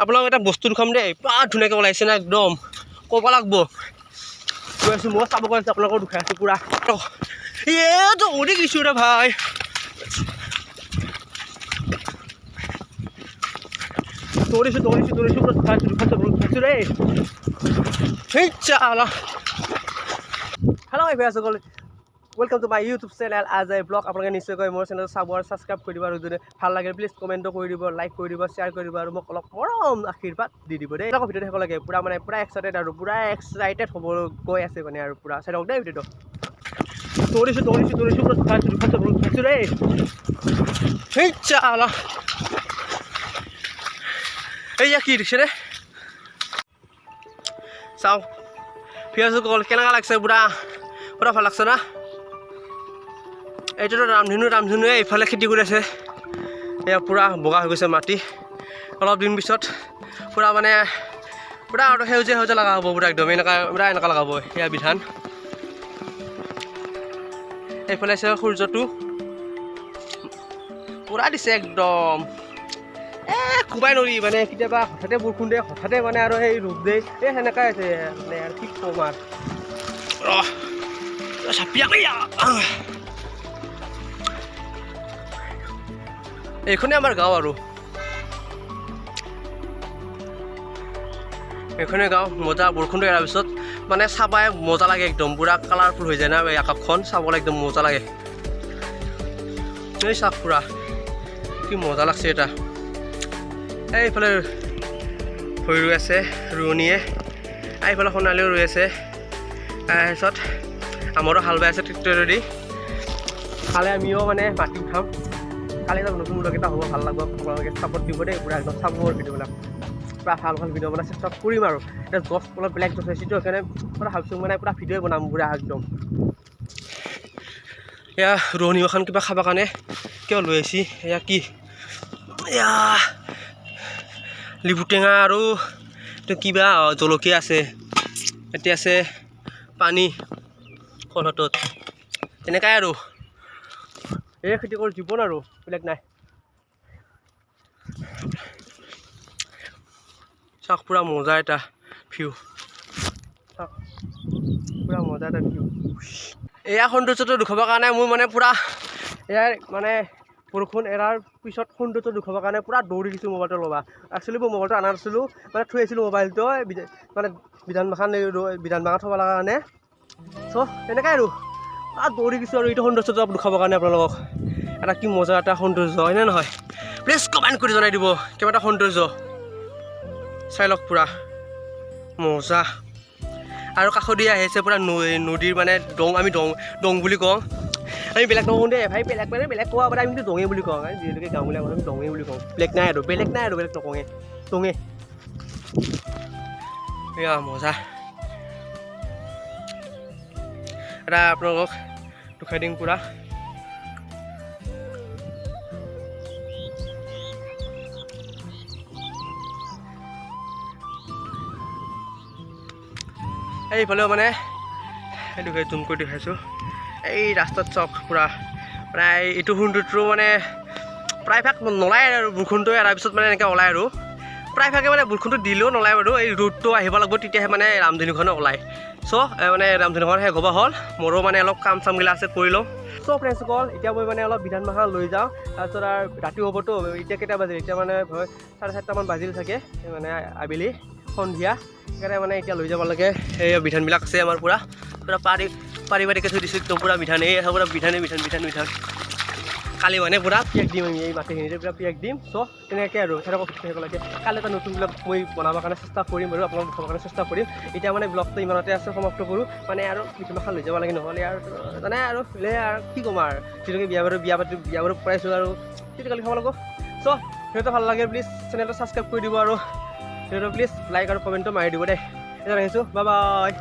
আপোনালোক এটা বস্তু দেখুৱাম দেই, পুৰা ধুনীয়াকৈ ওলাইছে না একদম, ক'ব লাগব। গৈ আছোঁ মই চাব গৈ আছোঁ, আপোনালোকক দেখাই আছোঁ পুৰা। এই দৌৰি গৈছোঁ ৰে ভাই। দৌৰিছোঁ দৌৰিছোঁ দৌৰিছোঁ, পুৰা দেখাইছোঁ দেখাইছোঁ দেখাইছোঁ দেই। সেই চালা। হেল্ল' ভাই সকল, welcome to my YouTube channel Ajay blog. আপোনালোকে নিশ্চয়কৈ মোৰ চেনেলটো চাব আৰু ছাবস্ক্ৰাইব কৰি দিব, আৰু যদি ভাল লাগে প্লিজ কমেণ্টো কৰি দিব, লাইক কৰি দিব, শ্বেয়াৰ কৰি দিব, আৰু মোক অলপ মৰম আশীৰ্বাদ দি দিব দেই। এনেকুৱা ভিডিঅ' দেখিব লাগে পূৰা, মানে পূৰা এক্সাইটেড আৰু পূৰা এক্সাইটেড হ'ব গৈ আছে মানে, আৰু পূৰা চাই থাকক দেই ভিডিঅ'টো। দৌৰিছোঁ দৌৰিছোঁ দৌৰিছোঁ, পুৰা দেখাইছোঁ দেখাইছোঁ দেখাইছোঁ দেই। সেই চালা। এইয়া কি দিছে ৰে, চাওঁ ভিউৱাৰ্ছসকল কেনেকুৱা লাগছে, পূৰা পূৰা ভাল লাগছে না? এইটোতো ৰামধেনু, ৰামধেনুৱে এইফালে খেতি কৰি আছে। এয়া পূৰা বগা হৈ গৈছে মাটি, অলপ দিন পিছত পূৰা মানে পূৰা আৰু সেউজীয়া সেউজীয়া লগা হ'ব পূৰা একদম, এনেকুৱা পূৰা এনেকুৱা লগাব। এয়া বিধান, এইফালে আছে সূৰ্যটো পূৰা দিছে একদম। কোবাই নৰি মানে, কেতিয়াবা হঠাতে বৰষুণ দিয়ে, হঠাতে মানে আৰু সেই ৰ'দ দিয়ে, এই সেনেকুৱাই আছে মানে, আৰু কি ক'ম আৰু। এইখনেই আমাৰ গাঁও আৰু এইখনেই গাঁও। মজা, বৰষুণটো এৰাৰ পিছত মানে চাবাই মজা লাগে একদম, পূৰা কালাৰফুল হৈ যায় না এই আকাশখন, চাবলৈ একদম মজা লাগে। এই চাওক পূৰা কি মজা লাগছে এটা। এইফালে ভৰি ৰুই আছে ৰোৱনীয়ে, এইফালে সোণালীও ৰুই আছে, তাৰপিছত আমাৰো হাল বাই আছে ট্ৰেক্টৰেদি। কালি আমিও মানে মাটি উঠাম, কালি এটা নতুন ব্লগ এটা হ'ব, ভাল লাগিব, আপোনালোকে চাপৰ্ট দিব দেই, পূৰা একদম চাব মোৰ ভিডিঅ'বিলাক, পূৰা ভাল ভাল ভিডিঅ' বনাই চেষ্টা কৰিম। আৰু এতিয়া জছ অলপ বেলেগ জছ হৈছেতো, সেইকাৰণে পূৰা ভাবিছোঁ মানে পূৰা ভিডিঅ' বনাম পূৰা একদম। এয়া ৰোৱনী এখন কিবা খাবৰ কাৰণে কিয় লৈ আহিছে, এয়া কি, এয়া লেবু টেঙা আৰু কিবা জলকীয়া আছে, এতিয়া আছে পানী কলহাটোত, তেনেকাই আৰু এই খেতিয়কৰ জীৱন আৰু বেলেগ নাই। চাওক পূৰা মজা এটা ভিউ, চাওক পূৰা মজা এটা ভিউ। এয়া সৌন্দৰ্যটো দেখুৱাবৰ কাৰণে মোৰ মানে পূৰা এয়া মানে বৰষুণ এৰাৰ পিছত সৌন্দৰ্য দেখুৱাবৰ কাৰণে পূৰা দৌৰি দিছোঁ মোবাইলটো ল'বা। একচুৱেলি মই মোবাইলটো অনা নাছিলোঁ, মানে থৈ আহিছিলোঁ মোবাইলটো মানে বিধান বাগান থ'ব লগা কাৰণে। চ' তেনেকাই আৰু পূৰা দৌৰি দিছোঁ আৰু এইটো সৌন্দৰ্যটো দেখুৱাবৰ কাৰণে আপোনালোকক। এটা কি মজা এটা সৌন্দৰ্য হয়নে নহয়? প্লিজ কমেণ্ট কৰি জনাই দিব কিবা এটা সৌন্দৰ্য। চাই লওক পূৰা মজা। আৰু কাষদি আহিছে পূৰা নৈ, নদীৰ মানে দং, আমি দং দং বুলি কওঁ, আমি বেলেগ নকওঁ দেই ভাই, বেলেগ মানে বেলেগ কোৱা মানে আমি কিন্তু দঙে বুলি কওঁ, যিহেতুকে গাঁৱলীয়া মানুহ আমি দঙে বুলি কওঁ, বেলেগ নাই আৰু, বেলেগ নাই আৰু, বেলেগ নকওঁৱে, দঙে। এয়া মজা এটা আপোনালোকক দেখাই দিম পূৰা। এইফালেও মানে সেইটো জুম কৰি দেখাইছোঁ, এই ৰাস্তাত চাওক পূৰা প্ৰায় এইটো সৌন্দৰ্যটো মানে প্ৰায়ভাগ নোলায় আৰু বৰষুণটো এৰাৰ পিছত মানে এনেকৈ ওলায় আৰু প্ৰায়ভাগে মানে বৰষুণটো দিলেও নোলায় বাৰু, এই ৰ'দটো আহিব লাগিব তেতিয়াহে মানে ৰামধেনুখনে ওলায়। চ' মানে ৰামধেনুখন শেষ হ'ব হ'ল, মোৰো মানে অলপ কাম চামগিলা আছে কৰি লওঁ। চ' ফ্ৰেণ্ডছসকল এতিয়া মই মানে অলপ বিধান মাখা লৈ যাওঁ, তাৰপিছত আৰু ৰাতি হ'বতো, এতিয়া কেইটা বাজিল, এতিয়া মানে 4:30মান বাজিল চাগে, মানে আবেলি সন্ধিয়া, সেইকাৰণে মানে এতিয়া লৈ যাব লাগে। এই বিধানবিলাক আছে আমাৰ পূৰা পূৰা পাৰি পাৰি পাৰিকৈ থৈ দিছোঁ একদম পূৰা বিধান, এই পূৰা বিধানে বিধান বিধান বিধান। কালি মানে পূৰা পিয়াক দিম আমি, এই মাটিখিনিতে পূৰা পিয়াক দিম। চ' তেনেকৈ আৰু থাকিব লাগে। কালি এটা নতুন ব্লগ মই বনাবৰ কাৰণে চেষ্টা কৰিম বাৰু, আপোনালোক দেখাবৰ কাৰণে চেষ্টা কৰিম। এতিয়া মানে ব্লগটো ইমানতে আছে, সমাপ্ত কৰোঁ মানে, আৰু বিধানখন লৈ যাব লাগে, নহ'লে আৰু জানে আৰু আৰু কি ক'ম আৰু, যিহেতুকে বিয়া বাৰু বিয়া পাতি বিয়া বাৰু কৰাইছোঁ আৰু সেইটো কালি খাব লাগিব। চ' ভিডিঅ'টো ভাল লাগে প্লিজ চেনেলটো ছাবস্ক্ৰাইব কৰি দিব, আৰু ভিডিঅ'টো প্লিজ লাইক আৰু কমেণ্টটো মাৰি দিব দেই। এতিয়া ৰাখিছোঁ, বাই বাই।